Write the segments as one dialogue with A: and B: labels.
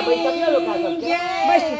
A: बैसबियौ ओकरा सबके।
B: बैसू।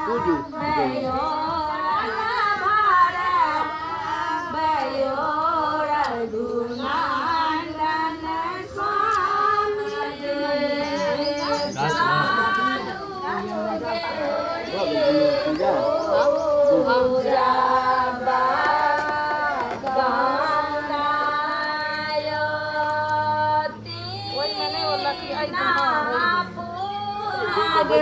A: पूजू। पूजा।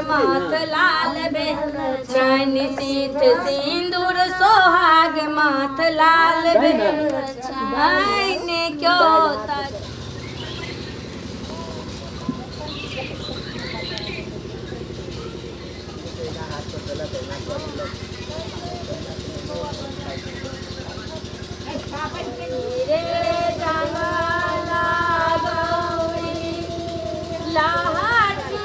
B: माथ लाल बेचैन सीत सिंदूर सोहाग माथ लाल बेचैन क्यों तक रे जंगला गौरी लाठी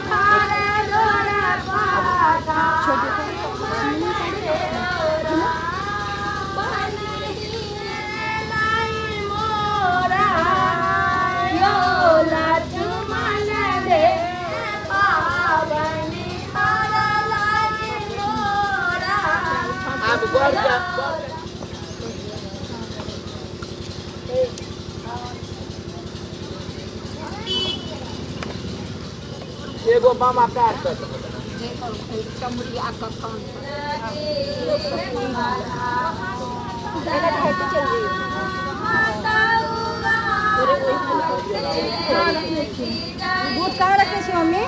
B: थारे डोरा पाता मोरा यो लक्ष्मण दे पावनी पारा लागे मोरा।
A: आब बर जा। एगो बामा पैर पर।
B: दूध कहाँ रखे छी मम्मी?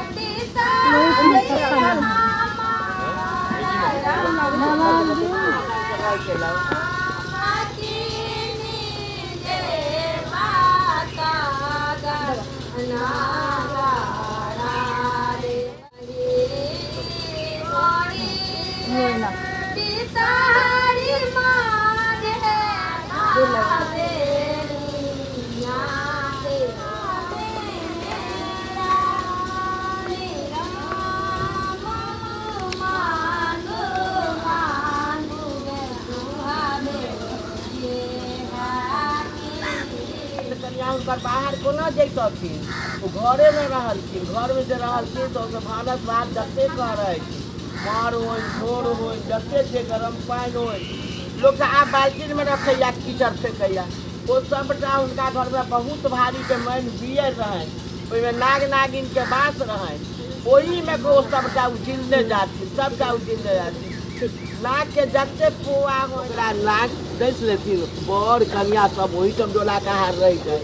A: कनिया हुनकर बाहर कोना जैतथिन? ओ घरेमे रहलखिन। घरमे जे रहलखिन तऽ ओहिमे भानस भात जते करथि, मार होइ, झोर होइ, जते जे गरम पानि होइ, लोक तऽ आब बाल्टीनमे रखैया, कीचड़ फेकैया, ओ सभटा हुनका घरमे बहुत भारीके मानि बियर रहनि, ओहिमे नाग नागिनके बास रहनि, ओहीमे ओ सभटा उझिलने जाथिन, सभटा उझिलने जाथिन। नागके जते पोआ होइ ओकरा नाग डसि लेथिन। बर कनिया सब ओहिठाम डोला कहार रहि जाय।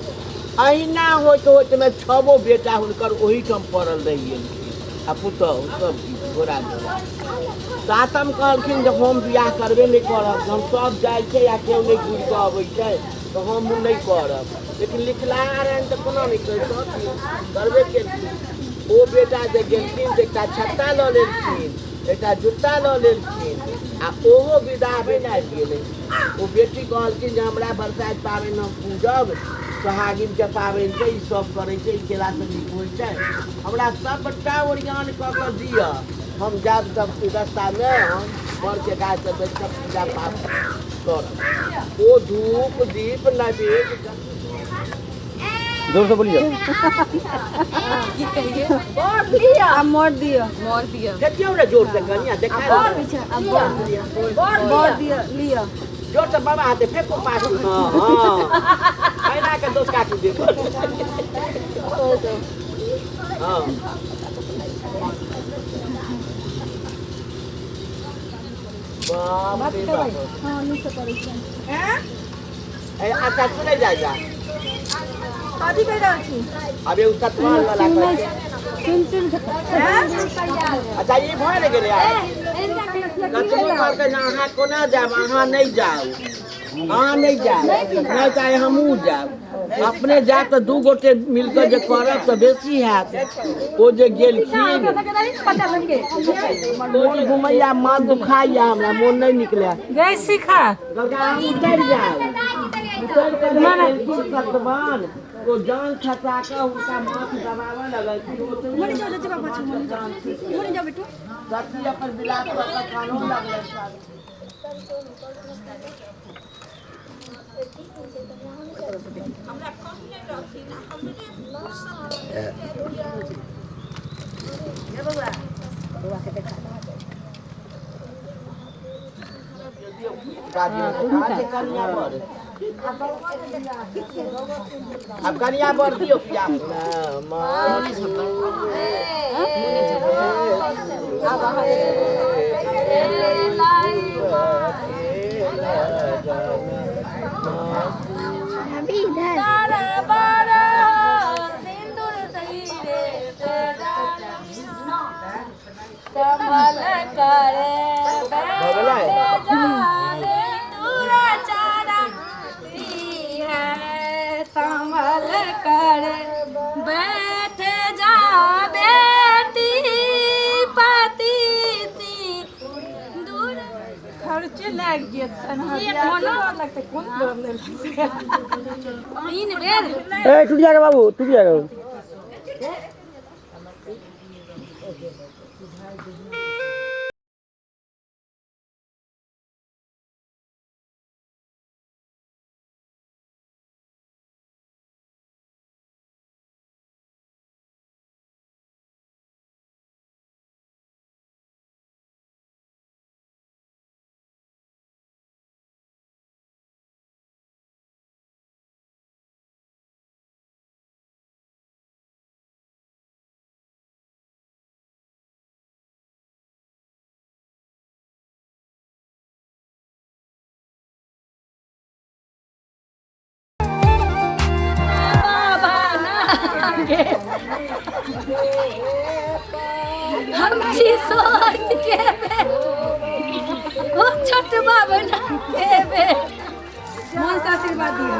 A: अहिना होइत होइतमे छबो बेटा हुनकर ओहिठाम पड़ल रहि गेलखिन आ पुतहु सब किछु। घोड़ा जोड़ा। सातम कहलखिन जे हम बियाह करबे नहि करब, हम सब जाइ छै आ केओ नहि घुरि कऽ अबै छै तऽ हम नहि करब। लेकिन लिखलाहा रहनि तऽ कोना नहि करितथिन, करबे केलखिन। ओ बेटा जे गेलखिन तऽ एकटा छत्ता लऽ लेलखिन, एकटा जुत्ता लऽ लेलखिन आ ओहो विदा भेल आबि गेलै। ओ बेटी कहलखिन जे हमरा बरसाइत पाबनि हम पूजब, सोहागिनके पाबनि छै, ई सब करै छै, ई केलासँ नीक होइ छै, हमरा सबटा ओरियान कऽ कऽ दिअ, हम जायब तब रस्तामे हम बड़के गाछ तर बैस कऽ पूजा पाठ करब। ओ धूप दीप नैवेद्य
C: जोर से बोलिए।
B: आ मोर दियो।
D: मोर दिया।
A: देखियौ ने जोर से कनिया देखा
B: बोर दियो लियो।
A: जोर से बाबा हाथे फेको पास। हाँ हाँ, ऐना के दोस्त काटू देखो। हाँ बाप रे बाप।
B: हां, नहीं से करै छै।
A: ए, अच्छा सुनै जा जा।
B: कथी कहि रहल छी?
A: अबे उ सतवान वाला कहै छै।
B: चुन चुन।
A: अच्छा ई भऽ ने गेलै आब। कतबो कहलकै जे अहाँ कोना जायब, अहाँ नहि जाउ, अहाँ नहि जायब, नहि चाहे हमहूँ जायब, अपने जायब तऽ दू गोटे मिलकऽ जे करब तऽ बेसी हैत। ओ जे गेलखिन ओ जे घुमैया माथ दुखाइया, हमरा मोन नहि निकले।
D: गई शिखा।
A: कहलकै अहाँ उतरि जाउ। उतरि कऽ जे गेलखिन सतवान, ओ जान खसा कऽ हुनका माथ दबाबऽ लगलखिन।
B: मरि जाओ चाची, बाबा छै, मरि जाओ, मरि जाओ बेटू।
A: सती अपन विलास कऽ कऽ कानहो लगलै। अब कनिया बर दियौ पिया।
D: संभल करे।
A: भऽ गेलै?
D: जाने दुराचारा है, संभल कर बैठ जा बेटी, पति दूर
E: खर्चे लागि जेतन।
D: लगतै कोन तीन बेर।
C: ए, टूट जाएगा बाबू, टूट जाएगा।
D: बाबा ना हम छी सोच के बे, ओ छोट बाबा ना के बे।
B: मन से आशीर्वाद दियो।